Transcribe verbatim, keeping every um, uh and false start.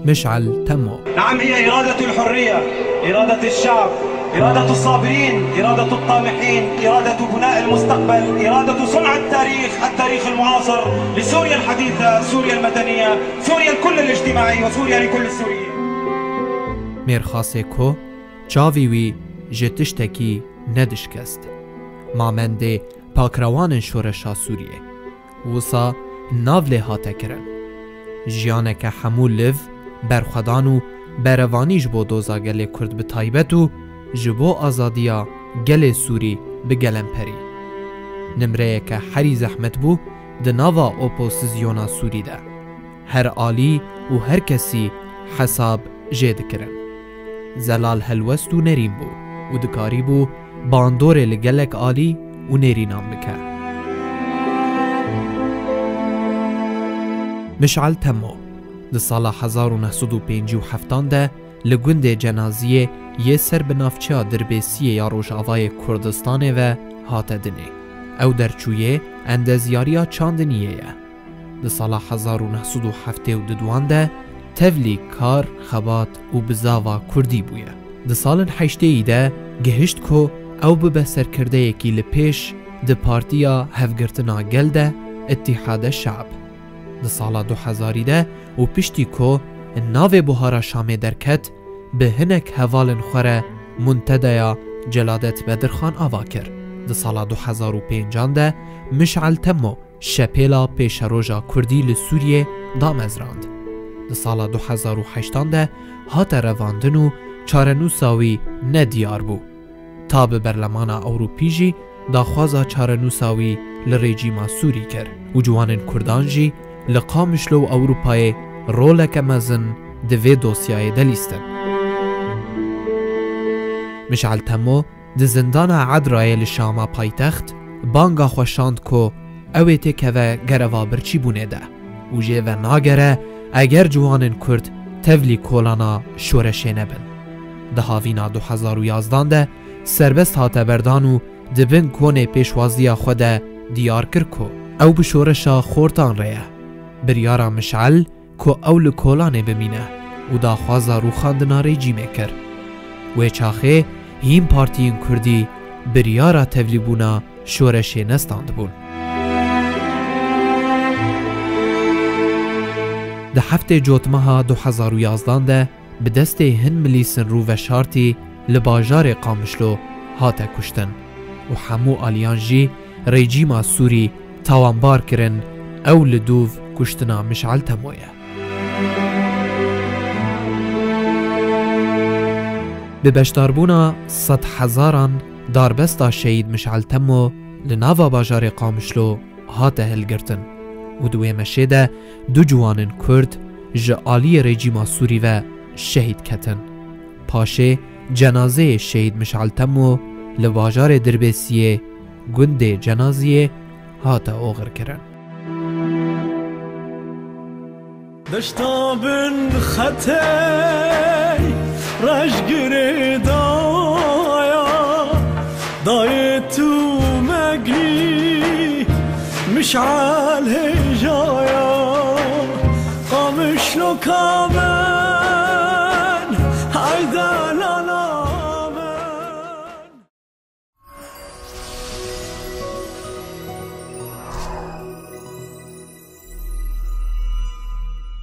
Mişal Temo. نعم، هي إرادة الحرية، إرادة الشعب، إرادة الصابرين، إرادة الطامحين، إرادة بناء المستقبل، إرادة صنع التاريخ، التاريخ المعاصر لسوريا الحديثة، سوريا المدنية، سوريا الكل الاجتماعي وسوريا لكل السوريين. Mêrxasê ku çavî wî ji tiştekî nedişkest. Mamendê pakrewanên şoreşa Sûriyê. Wisa nav lê hate kirin. Jiyaneke hemû liv, berxwedan û berevanî ji bo doza gelê Kurd bi taybet û ji bo azadiya gelê Sûrî bi gelemperî. Nimreyeke herî zehmet bû di nava opozisyona Sûrî de. Her alî û her kesî hesab jê dikirin. Zelal helwest û nerîn bû û dikarîbû bandorê li gelek alî û nêrînan bike. Mişal Temo di sala hezar û neh sed û pêncî û heftan de li gundê Cenaziyê yê ser bi navçeya Dirbêsiyê ya Rojavayê Kurdistanê ve hate dinê. Ew derçûyê endezyariya çandiniyê ye. Di sala hezar û neh sed û heftê û duduan de tevlî kar, xebat û bizava kurdî bûye. Di salên heştêyî de gihişt ku ew bibe serkirdeyekî li pêş di Partiya Hevgirtina Gel de, Îttîhade Şe'b. Di sala du hezarî de û piştî ku navê Buhara Şamê derket, bi hinek hevalên xwe re Muntedeya Celadet Bedirxan ava kir. Di sala du hezar û pêncan de Mişal Temo şepêla pêşeroja kurdî li Sûriyê damezrand. Di sala du hezar û heştan de hate revandin û çarenûsa wî nediyar bû. Ta bi Berlemana Ewropî jî daxwaza çarenûsa wî li rejîma Sûrî kir û ciwanên kurdan jî li Qamişlo û Ewropayê roleke mezin di vê dosyayê de lîstin. Mişal Temo di zindana Edrayê li Şama paytext banga xwe şand ku ew ê têkeve gereva birçîbûnê de û jê venagere eger ciwanên kurd tevlî kolana şoreşê nebin. Di havîna du hezar û yazdan de serbest hate berdan û di bin konê pêşwaziya xwe de diyar kir ku ew bi şoreşa xortan re ye. Biryara Mişal ku ew li kolanê bimîne û daxwaza rûxandina rejîmê kir. Wê çaxê hîn partiyên kurdî biryara tevlîbûna şoreşê nestandibûn. Di heftê Cotmeha du hezar û yazdan de bi destê hin milîsin rûveşartî li bajarê Qamişlo hate kuştin û hemû aliyan jî rejîma Sûrî tawanbar kirin, ew li dûv kuştina Mişal Temo ye. Bi beşdarbûna sedhezaran darbesta şehîd Mişal Temo li nava bajarê Qamişlo hate hilgirtin û di wê meşê de du ciwanên kurd ji aliyê rejîma Sûrî ve şehîd ketin. Paşê cenazeyê şehîd Mişal Temo li bajarê Dirbêsiyê, gundê Cenaziyê, hate oxirkirin. Deşta bin xetey rejgirê daya, dayê tu megî mişal hêjaya. Qamişlo kam